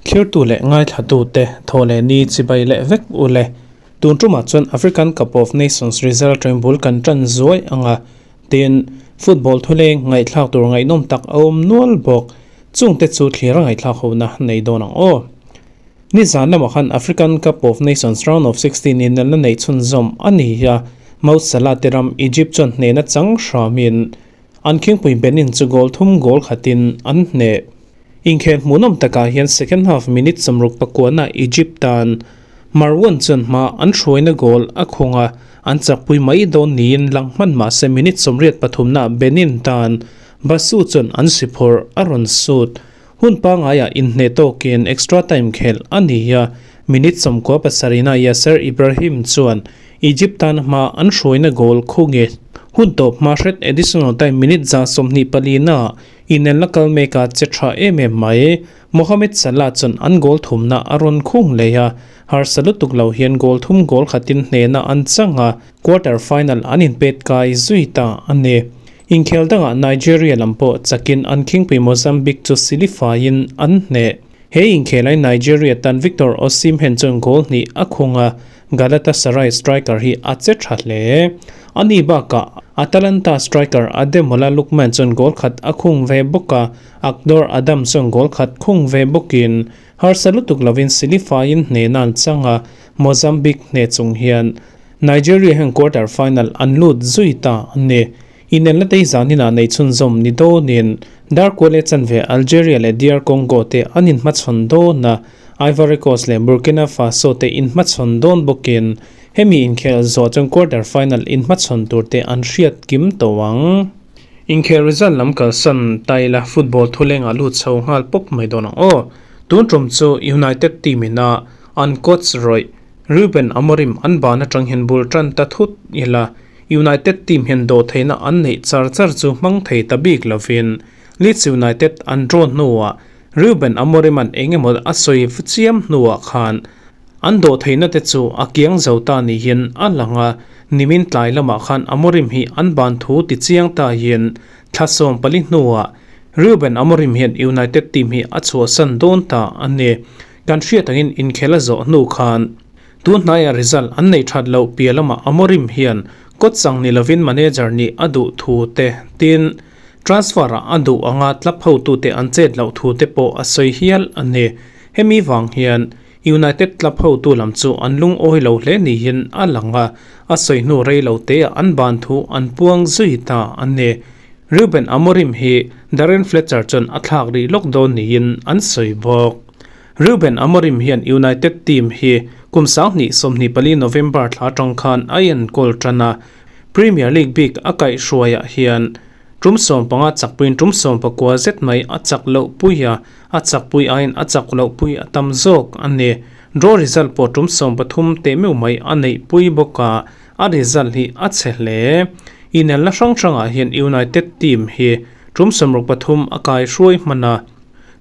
Thlirtu leh ngaithlatute thaw leh ni chibai leh vek u le. Tun tumah chuan African Cup of Nations result atangin bul kan tan zuai ang a, tin, football thuleng ngaihthlak tur ngaihnawm tak a awm nual bawk. Chungte chu thlir a ngaihthlak hona nei dawn ang aw. Nizan lamah khan African Cup of Nations Round of 16 inelna neih chhunzawm a ni a, Mo Salah te ram Egypt chuan hnehna chang hramin an khingpui Benin chu goal thum goal khatin an hneh. Inkhel hmuhnawm takah hian second half minute sawmruk pakuana Egypt tan Marwan chuan hma an hruaina goal a khung a, an chakpui mai dawn niin lang hman mah se minute 83 nah Benin tan Basu chuan an si phawrh a rawn sut. Hun pangaiah inhneh tawkin extra time khelh a ni a, minute 97 ah Yasser Ibrahim chuan Egypt tan hma an hruaina goal khunge. Hun tawp hma hret additional time minute 24 naah inelna kal meka che tha em em mai. Mohamed Salah chuan an goal thumna a rawn khung leh a, harsa lutuk lo hian goal thum goal khatin hnehna an chang a, quarter final an inpet kai zui ta a ni. Inkhel dangah Nigeria lam pawh chakin an khingpui Mozambique chu silifaiin an hneh. He inkhelai Nigeria tan Victor Osimhen chuan goal hnih a khung a, Galatasaray striker hi a che tha hle. Ani bakah Atalanta striker Ademola Lookman chuan goal khat a khung ve bawk a, Akdor Adam chuan goal khat khung ve bawkin harsa lutuk lovin silifaiin hnehna an chang a, Mozambique hneh chung hian Nigeria hian quarter final an lut zui ta a ni. Inelna te hi zaninah nei chhunzawm ni dawnin Darkual leh chanve Algeria leh DR Congo te an inhmachhawn dawn a, Ivory Coast leh Burkina Faso te inhmachhawn dawn bawkin hemi inkhel zawh chuan quarter final inhmachhawn tur te an hriat kim tawh ang. Inkhel result lam kalsan ta ila football thulengah lut chho nghal pawp mai dawn ang aw. Tun tum chu United team ina an coach rawih Ruben Amorim an ban atang hian bul tan ta thut ila United team hian dawhtheihna an neih char char chu hmang thei ta bik lovin Leeds United an draw hnuah Ruben Amorim an eng emaw a sawi chiam hnuah khan an dawhtheihna te chu a kiang zo ta ni hian a lang a, nimin tlai lamah khan Amorim hi an ban thu ti chiang ta hian thla 14 hnuah Ruben Amorim hian United team hi a chhuahsan dawn ta a ni. Kan hriat angin inkhel a zawh hnu khan tun hnaiah result an nei that loh piah lamah Amorim hian coach chang ni lovin manager nih a duh thu te tin transfer ah a duh anga club hotute an chet loh thu te pawh a sawi hial a ni. Hemi vang hian United club hotu lam chu an lungawi lo hle niin a lang a, a sawi hnu rei lo teah an ban thu an puang zui ta a ni. Ruben Amorim hi Darren Fletcher chuan a thlak rih lawk dawn niin an sawi bawk. Ruben Amorim hian United team hi kum 2024 November thla atang khan a enkawl tan a, Premier League bik a kaihhruaiah hian tum 15 chakpuiin tum 19 zet mai a chak loh pui a, a chakpui aiin a chak loh pui a tam zawk a ni. Draw result pawh tum 13 teh meuh mai a neih pui bawk a, a result hi a chhe hle. Inelna hrang hrangah hian United team hi tum 63 a kaihhruai hman a,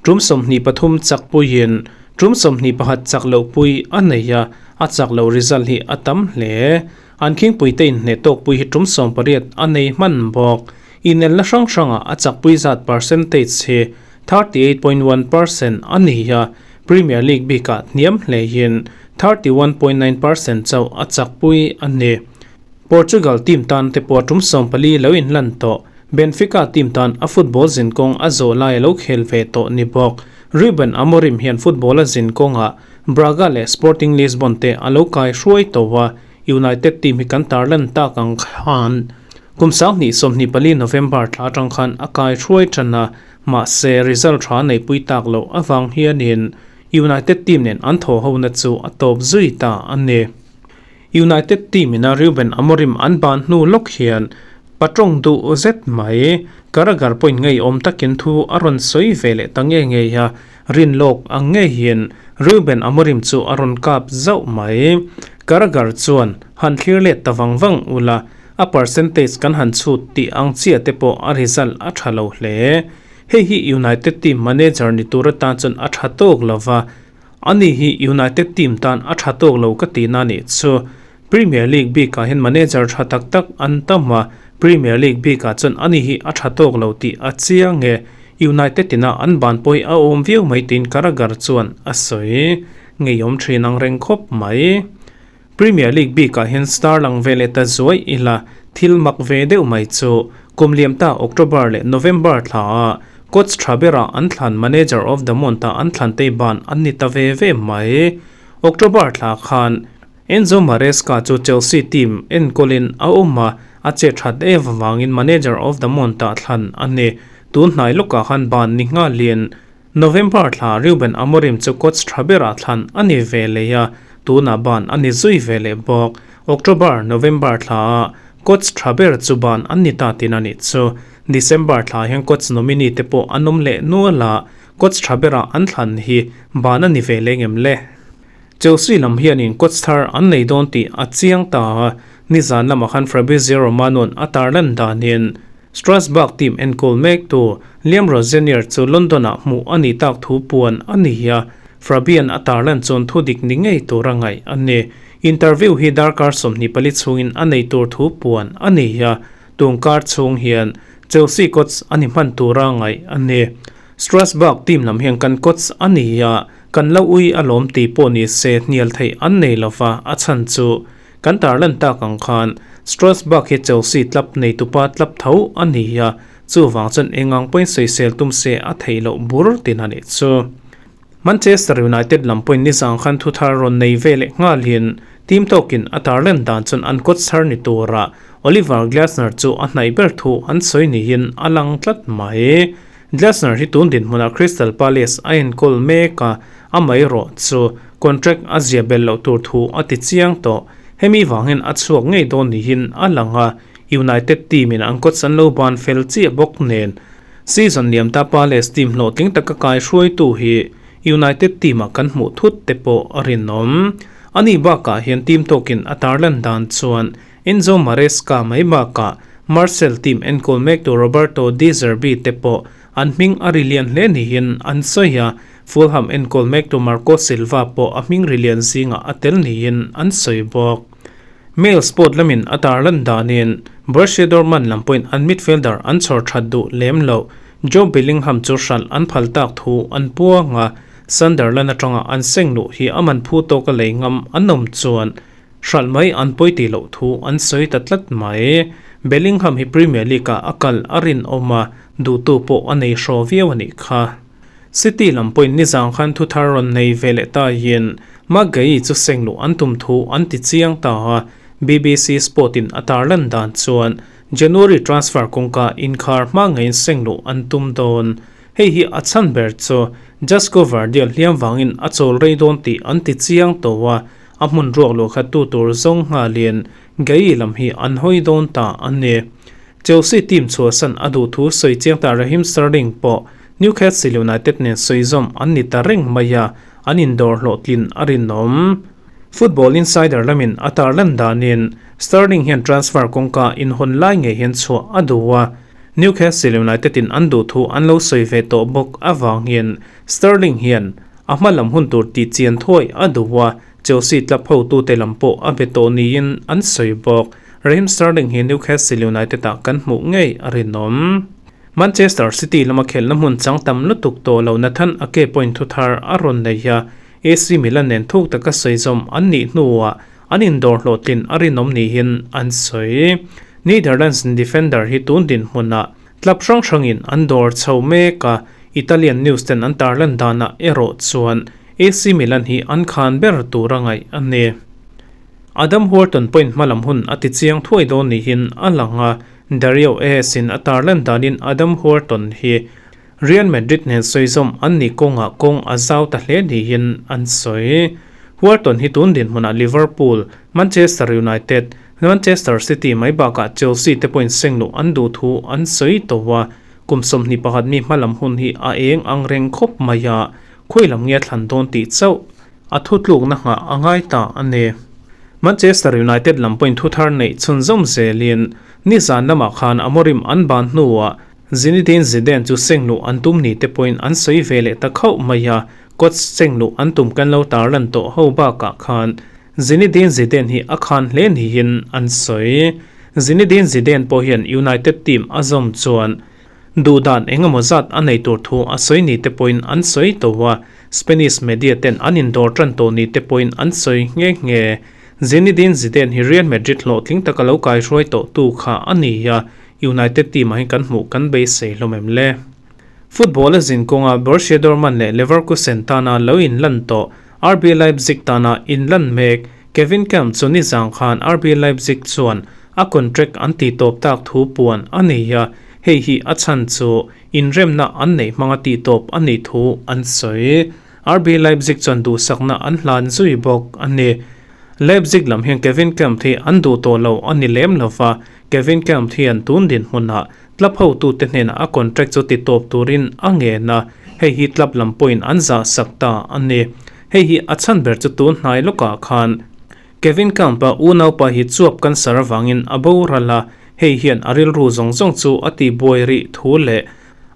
tum 23 chakpuiin tum 21 chak loh pui a nei a, a chak loh result hi a tam hle. An khingpui te inhneh tawk pui hi tum 18 a nei hman bawk. Inelna hrang hrangah a chakpui zat percentage hi 38.1% a ni a, Premier League bikah hniam hle hian 31.9% chauh a chakpui a ni. Portugal team tan te pawh tum 14 lo inlan tawh. Benfica team tan a football zinkawng a zawh lai a lo khel ve tawh ni bawk. Ruben Amorim hian football a zinkawngah Braga leh Sporting Lisbon te a lo kai hruai tawh a, United team hi kan tarlan tak ang khan kum 2024 November thla atang khan a kai hruai tan a, mahse result tha nei pui tak loh awang hianin United team nen an thaw hona chu a tawp zui ta a ni. United team ina Ruben Amorim an ban hnu lawk hian patawng duh zet mai Carragher point ngei awm takin thu a rawn sawi ve leh ta nge nge a, rin lawk ang nge hian Ruben Amorim chu a rawn kap zauh mai. Carragher chuan han thlir let ta vang vang ula, a percentage kan han chhut tih ang chiah te pawh a result a tha lo hle. Hei hi United team manager ni tur atan chuan a tha tawk lova, ani hi United team tan a tha tawk lo ka ti na nih chu. Premier League bikah hian manager tha tak tak an tam a, Premier League bikah chuan ani hi a tha tawk lo tih a chiang e. United ina an ban pawh hi a awm viau mai tiin Carragher chuan a sawi. Ngeiawm thin ang reng khawp mai. Premier League bikah hian star lang ve leh ta zuai ila thil mak ve deuh mai chu kum liam ta October leh November thla a coach tha bera an thlan manager of the month a an thlan tei ban an ni ta ve ve mai. October thla khan Enzo Maresca chu Chelsea team enkawlin a awm a, a che that em avangin manager of the month ah thlan a ni. Tun hnai lawkah khan ban ni nghalin November thla Ruben Amorim chu coach tha berah thlan a ni ve leh a, tunah ban a ni zui ve leh bawk. October, November thla ah coach tha ber chu ban an ni ta tin a nih chu. December thla hian coach nominee te pawh an awm leh nual a, coach tha berah an thlan hi ban a ni ve leng em le? Chelsea lam hianin coach thar an nei dawn tih a chiang ta a, nizan lamah khan Fabrizio Romano-a'n a tarlan danin Strasbourg team enkawl mektu Liam Rosenior chu London-ah hmuh a nih tak thu puan a ni a, Fabian a tarlan chuan thu dik ni ngei tur a ngaih a ni. Interview hi darkar 24 chhungin a nei tur thu puan a ni a, tungkar chhung hian Chelsea coach a ni hman tura ngaih a ni. Strasbourg team lam hian kan coach a ni a, kan lo ui alawm tih pawh ni se hnial theih an nei lova, a chhan chu Kan tarlan tak ang khan Strasbourg hi Chelsea club neitupa club tho a ni a, chuvang chuan engang pawhin sawisel tum se a theih loh bur tin a nih chu. Manchester United lam pawhin nizang khan thuthar rawn nei ve leh nghalin team tawkin a tarlan dan chuan an coach thar ni tura Oliver Glasner chu a hnaih ber thu an sawi niin a lang tlat mai. Glasner hi tun dinhmunah Crystal Palace a enkawl mek a, Amaherawh chu contract a zia bel loh tur thu a ti chiang tawh. Hemi vangin a chhuak ngei dawn niin a lang a, United team in an coach an lo ban fel chiah bawk nen. Season liam ta Palace team hlawhtling taka kai hruaitu hi United team ah kan hmuh thut te pawh a rinawm. Ani bakah hian team tawkin a tarlan dan chuan Enzo Maresca mai bakah Marseille team enkawl mektu Roberto De Zerbi te pawh An hming a ri lian hle niin an sawi a, Fulham enkawl mektu Marco Silva pawh a hming ri lian zingah a tel niin an sawi bawk. Mail Sport lamin a tarlan danin Borussia Dortmund lam pawhin an midfielder an chhawr that duh lem loh. Jobe Bellingham chu hralh an phal tak thu an puang a, Sunderland atanga an seng luh hi a man phu tawka lei ngam an awm chuan Hralh mai an pawi tih loh thu an sawi ta tlat mai. Bellingham hi Premier League-ah a kal a rinawm a, duhtu pawh a nei hraw viau a nih kha. City lam pawhin nizang khan thu thar rawn nei ve leh ta hian Marc Guehi chu seng luh an tum thu an ti chiang ta a, BBC Sport-in a tarlan dan chuan January transfer kawngka inkhar hma ngeiin seng luh an tum dawn. Hei hi a chhan ber chu Josko Gvardiol hliam vangin a chawl rei dawn tih an ti chiang tawh a, A hmun ruak luah khat tu tur zawng nghalin Guehi lam hi an hawi dawn ta a ni. Chelsea team chhuahsan a duh thu sawi chiang ta Raheem Sterling pawh Newcastle United nen sawi zawm an ni ta reng mai a, an indawr hlawhtlin a rinawm. Football Insider lamin a tarlan danin Sterling hian transfer kawngka inhawn lai ngei hian chhuah a duh a, Newcastle United in an duh thu an lo sawi ve tawh bawk avangin Sterling hian A hma lam hun tur tih chian thuai a duh a, Chelsea club hotute lam pawh a be tawh niin an sawi bawk. Raheem Sterling hi Newcastle United-ah kan hmuh ngei a rinawm. Manchester City lama khelhna hmun chang tam lutuk tawh lo Nathan Ake pawhin thu thar a rawn nei a, AC Milan nen thuk taka sawi zawm an nih hnuah an indawr hlawhtlin a rinawm niin an sawi. Netherlands defender hi tun dinhmunah Club hrang hrangin an dawr chho mek a, Italian news ten an tarlan danah erawh chuan AC Milan hi an khan ber tur a ngaih a ni. Adam Wharton point hmalam hun a ti chiang thuai dawn niin a lang a, Dario AS in a tarlan danin Adam Wharton hi Real Madrid nen sawizawm an nih kawngah kawng a zau ta hle niin an sawi. Wharton hi tun dinhmunah Liverpool, Manchester United, Manchester City mai bakah Chelsea te pawhin seng luh an duh thu an sawi tawh a, kum 21 mi hmalam hun hi a eng ang reng khawp mai a, khawi lam nge a thlan dawn tih chauh a thutlukna nghah a ngai ta a ni. Manchester United lam pawhin thu thar neih chhunzawm zelin nizan lamah khan Amorim an ban hnuah Zinedine Zidane chu seng luh an tum ni te pawhin an sawi ve leh ta khauh mai a, coach seng luh an tum kan lo tarlan tawh ho bakah khan Zinedine Zidane hi a khan hle niin an sawi. Zinedine Zidane pawh hian United team a zawm chuan duh dan eng emaw zat a nei tur thu a sawi ni te pawhin an sawi tawh a, Spanish media ten an indawr tan tawh ni te pawhin an sawi nghe nghe. Zinedine Zidane hi Real Madrid hlawhtling taka lo kaihruai tawhtu kha a ni a, United team ah hian kan hmuh kan beisei hlawm em le? Football a zin kawnga Borussia Dortmund leh Leverkusen tana lo inlan tawh RB Leipzig tana inlan mek Kevin Kemp chu nizang khan RB Leipzig chuan a contract an tihtawp tak thu puan a nei a, hei hi a chhan chu inremna an neih hmanga tihtawp a nih thu an sawi. RB Leipzig chuan duhsakna an hlan zui bawk a ni. Leipzig lam hian Kevin Kemp hi an duh tawh lo a ni lem lova, Kevin Kemp hian tun dinhmunah Club hotute hnenah a contract chu titawp turin a ngen a, hei hi club lam pawhin an zah sak ta a ni. Hei hi a chhan ber chu tun hnai lawkah khan Kevin Camp-a unaupa hi chuap cancer avangin a boral a, hei hian a rilru zawng zawng chu a tihbuai rih thu leh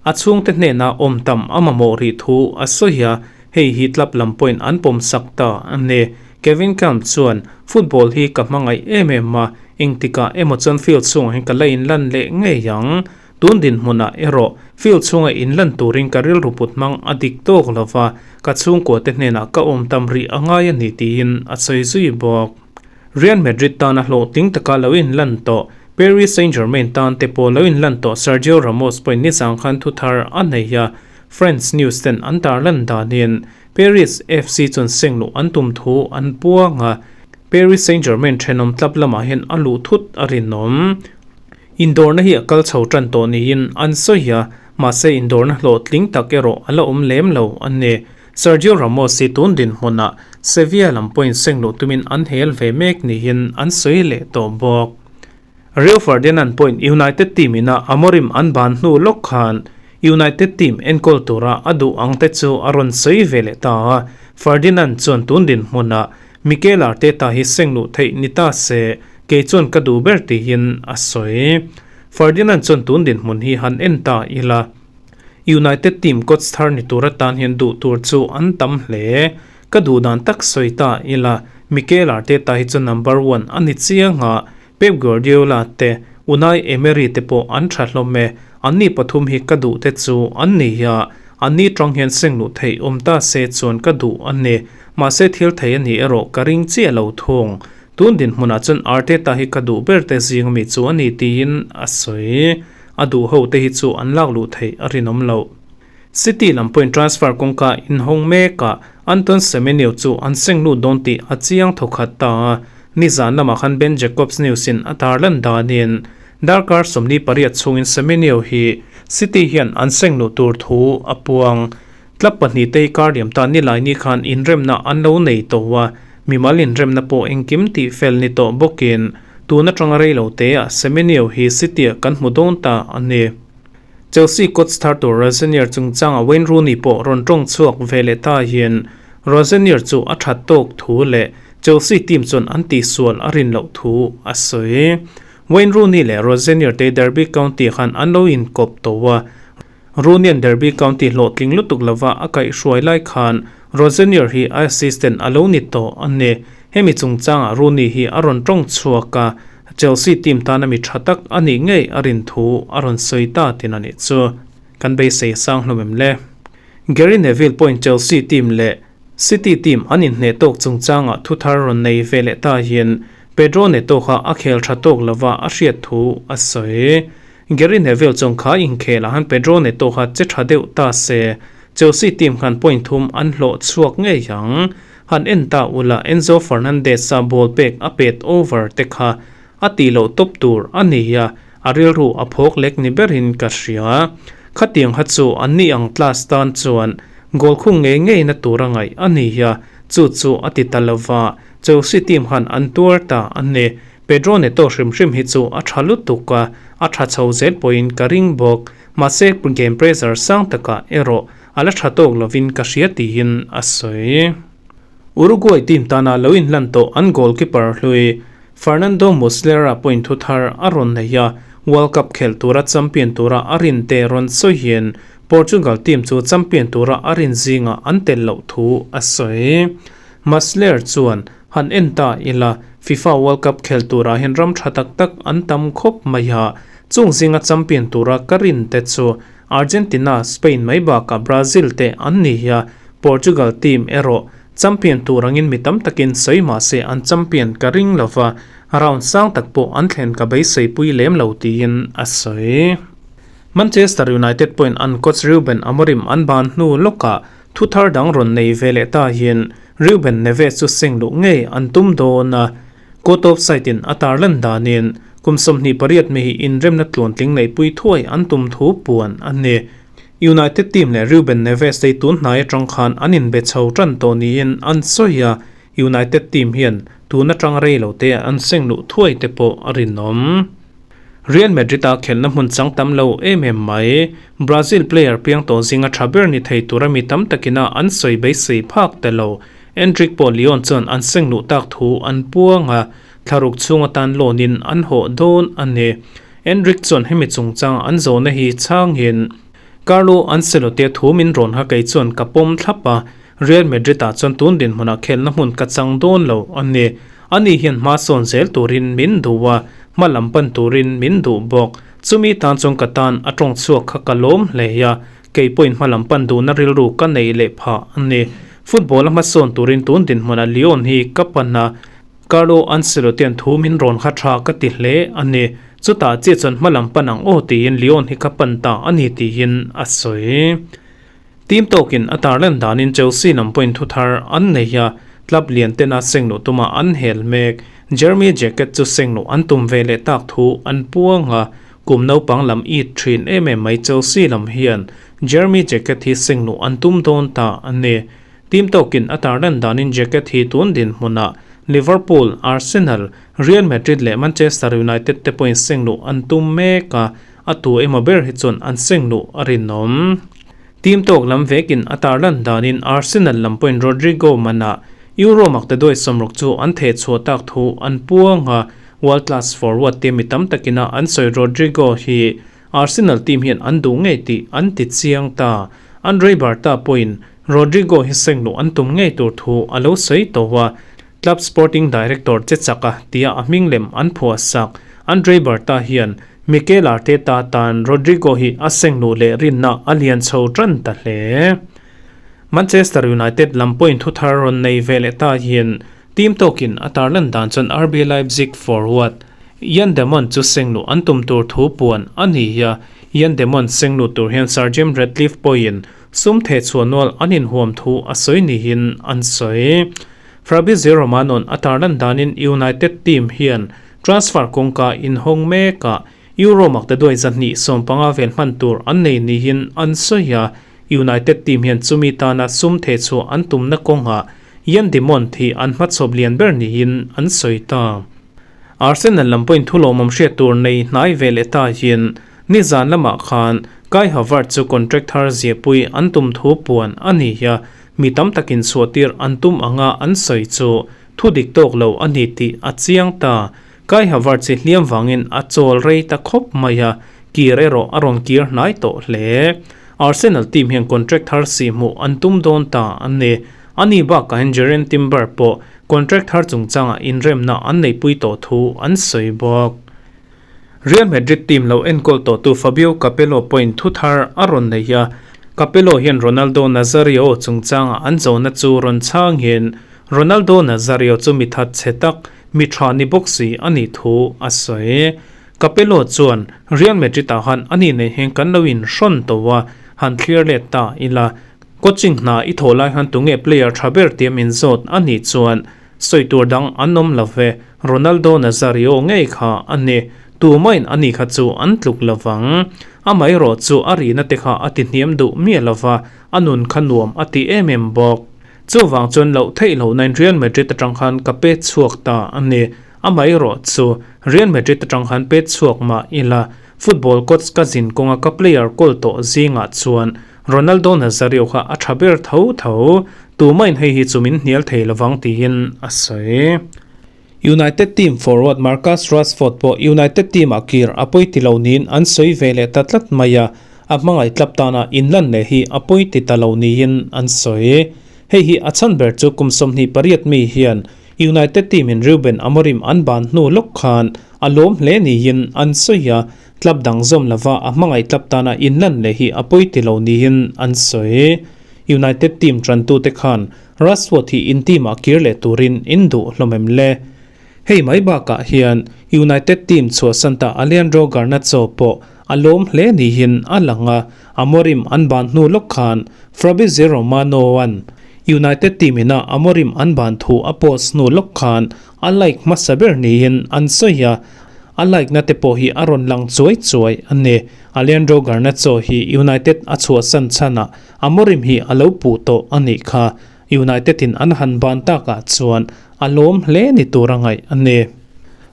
a chhungte hnena awm tam a mamawh rih thu a sawi a, hei hi club lam pawhin an pawm sak ta a ni. Kevin Camp chuan, Football hi ka hmangaih em em a, engtikah emaw chuan field chhungah hian ka la inlan leh ngei ang. Tun dinhmunah erawh field chhunga inlan turin ka rilru put hmang a dik tawk lo va, ka chhungkuate hnenah ka awm tam rih a ngai a ni tiin a sawi zui bawk. Real Madrid tana hlawhtling taka lo inlan tawh Paris Saint-Germain tan te pawh lo inlan tawh Sergio Ramos pawhin nizang khan thuthar a nei a, French news ten an tarlan danin Paris FC chuan seng luh an tum thu an puang a, Paris Saint-Germain thenawm tlap lamah hian a luh thut a rinawm. Indawrna hi a kal chho tan tawh niin an sawi a, mahse indawrna hlawhtling tak erawh a la awm lem lo a ni. Sergio Ramos hi tun dinhmunah Sevilla lam pawhin seng luh tumin an hel ve mek niin an sawi leh tawh bawk. Rio Ferdinand pawhin United team ina Amorim an ban hnu lawk khan United team enkawl tura a duh ang te chu a rawn sawi ve leh ta a, Ferdinand chuan tun dinhmunah Mikel Arteta hi seng luh theih ni ta se kei chuan ka duh ber tiin a sawi. Ferdinand chuan tun dinhmun hi han en ta ila United team coach thar ni tur atan hian duh tur chu an tam hle. Ka duh dan tak sawi ta ila, Mikel Arteta hi chu number one a ni chiang a, Pep Guardiola te, Unai Emery te pawh an tha hlawm e, anni pathum hi ka duh te chu an ni a, anni tang hian seng luh theih awm ta se chuan ka duh a ni, mahse thil thei a ni erawh ka ring chiah lo thung. Tun dinhmunah chuan Arteta hi ka duh ber te zing ami chu a ni tiin a sawi. A duh ho te hi chu an lak luh theih a rinawm loh. City lam pawhin transfer kawngka inhawng mekah Anton Semenyo chu an seng lut dawn tih a chiang thawkhat ta a, nizan lamah khan Ben Jacobs News-in a tarlan danin darkar 48 chhungin Semenyo hi City hian an seng luh tur thu a puang. Club pahnihte hi kar liam ta Nilaini khan inremna an lo nei tawh a, mimal inremna pawh engkim tih fel ni tawh bawkin tun atanga reiloteah Semenyo hi City-ah kan hmu dawn ta a ni. Chelsea coach thar tur Rosenior chungchanga Wayne Rooney pawh rawn tawng chhuak ve leh ta hian Rosenior chu a that tawk thu leh Chelsea team chuan an tihsual a rin loh thu a sawi. Wayne Rooney leh Rosenior te Derby County khan an lo inkawp tawh a, Rooney-a'n Derby County hlawhtling lutuk lova a kaihhruai lai khan Rosenior hi a assistant a lo ni tawh a ni. Hemi chungchangah Rooney hi a rawn tawng chhuak a, Chelsea team tana mi tha tak a nih ngei a rin thu a rawn sawi ta tin a nih chu. Kan beisei sang hlawm em le? Gary Neville pawhin Chelsea team leh City team an inhneh tawk chungchangah thu thar rawn nei ve leh ta hian Pedro Neto kha a khel tha tawk lova a hriat thu a sawi. Gary Neville chuan kha inkhelah han Pedro Neto kha che tha deuh ta se Chelsea team khan point thum an hlawh chhuak ngei ang. Han en ta ula Enzo Fernandez-a ball pek a pet over te kha a tih loh tawp tur a ni a, a rilru a phawk lek ni berin ka hria. Khatiang kha chu an ni ang class tan chuan goal khung ngei ngei na tur a ngaih a ni a, chu chu a ti ta lova Chelsea team khan an tuar ta a ni. Pedro Neto hrim hrim hi chu a tha lutuk a, a tha chho zel pawhin ka ring bawk. Mahse game pressure sang takah erawh A la tha tawk lovin ka hria tiin a sawi. Uruguay team tana lo inhlan tawh an goalkeeper hlui Fernando Muslera pawhin thu thar a rawn nei a, World Cup khelh tura champion tura a rin te rawn sawiin Portugal team chu champion tura a rin zingah an tel loh thu a sawi. Muslera chuan, Han en ta ila, FIFA World Cup khel turah hian ram tha tak tak an tam khawp mai a, chung zinga champion tura ka rin te chu Argentina, Spain mai bakah Brazil te an ni a, Portugal team erawh champion tur angin mi tam takin sawi mah se an champion ka ring lo va, round sang tak pawh an thlen ka beiseipui lem lo tiin a sawi. Manchester United pawhin an coach Ruben Amorim an ban hnu lawkah Thu thar dang rawn nei ve leh ta hian Reuben Neves chu seng luh ngei an tum dawn a, court of site in a tarlan danin kum 28 mi hi inremna tluantling neihpui thuai an tum thu puan a ni. United team leh Reuben Neves te hi tun hnai atang khan an inbe chho tan tawh niin an sawi a, United team hian tun atang rei lo te an seng luh thuai te pawh a rinawm. Real Madrid a khelhna hmun chang tam lo em em mai. Brazil player piang tawh zinga tha ber ni thei tura mi tam takina an sawi beisei phak ta lo. Endrick pawh Lyon chuan an seng luh tak thu an puang a, thlaruk chhung atan loan in an hawh dawn a ni. Endrick chuan hemi chungchang an zawhna hi chhangin Carlo Ancelotti a thu min rawn ha kei chuan ka pawm thlap a, Real Madrid ah chuan tun dinhmunah khelhna hmun ka chang dawn lo a ni. Ani hian hma sawn zel turin min duh a, hma lam pan turin min duh bawk. Chumi tan chuan ka tan a tawng chhuak kha ka lawm hle a, kei pawhin hma lam pan duhna rilru ka nei leh phah a ni. Football a hma sawn turin tun dinhmunah Lyon hi ka pan a, Carlo Ancelotti-a'n thu min rawn kha tha ka ti hle a ni. Chutah chiah chuan hma lam pan ang aw tiin Lyon hi ka pan ta a ni tiin a sawi. Team tawkin a tarlan danin Chelsea lam pawhin thu thar an nei a, club lian tena seng luh tuma an hel mek. Jeremy Jacquet chu seng luh an tum ve leh tak thu an puang a, kum naupang lam it thin em em mai Chelsea lam hian Jeremy Jacquet hi seng luh an tum dawn ta a ni. Team tawkin a tarlan danin Jacquet hi tun dinhmunah Liverpool, Arsenal, Real Madrid leh Manchester United te pawhin seng luh an tum mek a, A tu emaw ber hi chuan an seng luh a rinawm. Team tawk lam vekin a tarlan danin Arsenal lam pawhin Rodrigo manah Euro makte duai 60 chu an theh chhuah tak thu an puang a, world class forward te mi tam takina an sawi Rodrigo hi Arsenal team hian an duh ngei tih an ti chiang ta. Andre Berta pawhin Rodrigo hi seng luh an tum ngei tur thu a lo sawi tawh a, Club sporting director che chaka tia a hming lem an phuah sak Andre Berta hian Mikel Arteta tan Rodrigo hi a seng luh leh rinna a lian chho tan ta hle. Manchester United lam pawhin thu thar rawn nei ve leh ta hian team tawkin a tarlan dan chuan RB Leipzig forward Yan De Mon chu seng luh an tum tur thu puan a ni a. Yan De Mon seng luh tur hian Sir Jim Ratcliffe pawhin sum theh chhuah nual an inhuam thu a sawi niin an sawi. Fabrizio Romano-a'n a tarlan danin United team hian transfer kawngka inhawng mekah Euro makte duai 215 vel hman tur an nei niin an sawi a, United team hian chumi tana sum theh chhuah an tumna kawngah Yan De Mont hi an hmachhawp lian ber niin an sawi ta. Arsenal lam pawhin thu lawmawm hriat tur nei hnai ve leh ta hian nizan lamah khan Kai Havertz chu contract thar ziahpui an tum thu puan a ni a, Mi tam takin chhuahtir an tum anga an sawi chu thu dik tawk lo a ni tih a chiang ta. Kai Havertz hi hliam vangin a chawl rei ta khawp mai a, kir erawh a rawn kir hnai tawh hle. Arsenal team hian contract thar si hmuh an tum dawn ta a ni. Ani bakah hian Jurrien Timber pawh contract thar chungchangah inremna an neihpui tawh thu an sawi bawk. Real Madrid team lo enkawl tawhtu Fabio Capello pawhin thu thar a rawn nei a, Capello hian Ronaldo Nazario chungchanga an zawhna chu rawn chhangin Ronaldo Nazario chu mi that chhe tak, mi tha ni bawk si a nih thu a sawi. Capello chuan, Real Madrid ah han ani nei hian kan lo inhrawn tawh a, han thlir let ta ila. Coaching hna i thawh lai han tunge player tha ber tia min zawt a nih chuan Sawi tur dang an awm lo ve, Ronaldo Nazario ngei kha a ni. Tumain a ni kha chu an tluk lo vang. Amaherawh chu a rihna te kha a ti hniam duh miah lo va, a nun kha nuam a ti em em bawk. Chuvang chuan loh theih loh nain Real Madrid atang khan ka pet chhuak ta a ni. Amaherawh chu Real Madrid atang khan pet chhuak mah ila, football coach ka zin kawnga ka player kawl tawh zingah chuan Ronaldo Nazario kha a tha ber tho tho, tumahin hei hi chu min hnial thei lovang tiin a sawi. United team forward Marcus Rashford pawh United team ah kir a pawi ti lo niin an sawi ve leh ta tlat mai a, a hmangaih tlap tana inlan leh hi a pawi ti ta lo niin an sawi. Hei hi a chhan ber chu kum 28 mi hian United team in Ruben Amorim an ban hnu lawk khan a lawm hle niin an sawi a, club dang zawm lova a hmangaih club tana inlan leh hi a pawi ti lo niin an sawi. United team tantute khan Rashford hi in team ah kir leh turin in duh hlawm em le? Hei mai bakah hian United team chhuahsan ta Alejandro Garnacho pawh a lawm hle niin a lang a, Amorim an ban hnu lawk khan Fabrizio Romano-a'n United team ina Amorim an ban thu a post hnu lawk khan a like hmasa ber niin an sawi a, a like na te pawh hi a rawn lang chuai chuai a ni. Alejandro Garnacho hi United a chhuahsan chhanah Amorim hi a lo puh tawh a nih kha. United in an han ban takah chuan a lawm hle ni tur a ngaih a ni.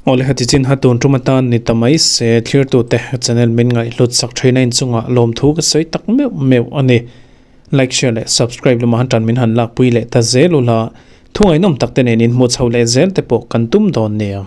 Awle heti chin ha tun tum atan ni ta mai se thlirtute channel min ngaihhlut sak theihna inchungah lawmthu ka sawi tak meuh meuh a ni. Like share leh subscribe lama han tan min han lakpui leh ta zel ula, thu ngaihnawm tak te nen inhmuh chho leh zel te pawh kan tum dawn nia.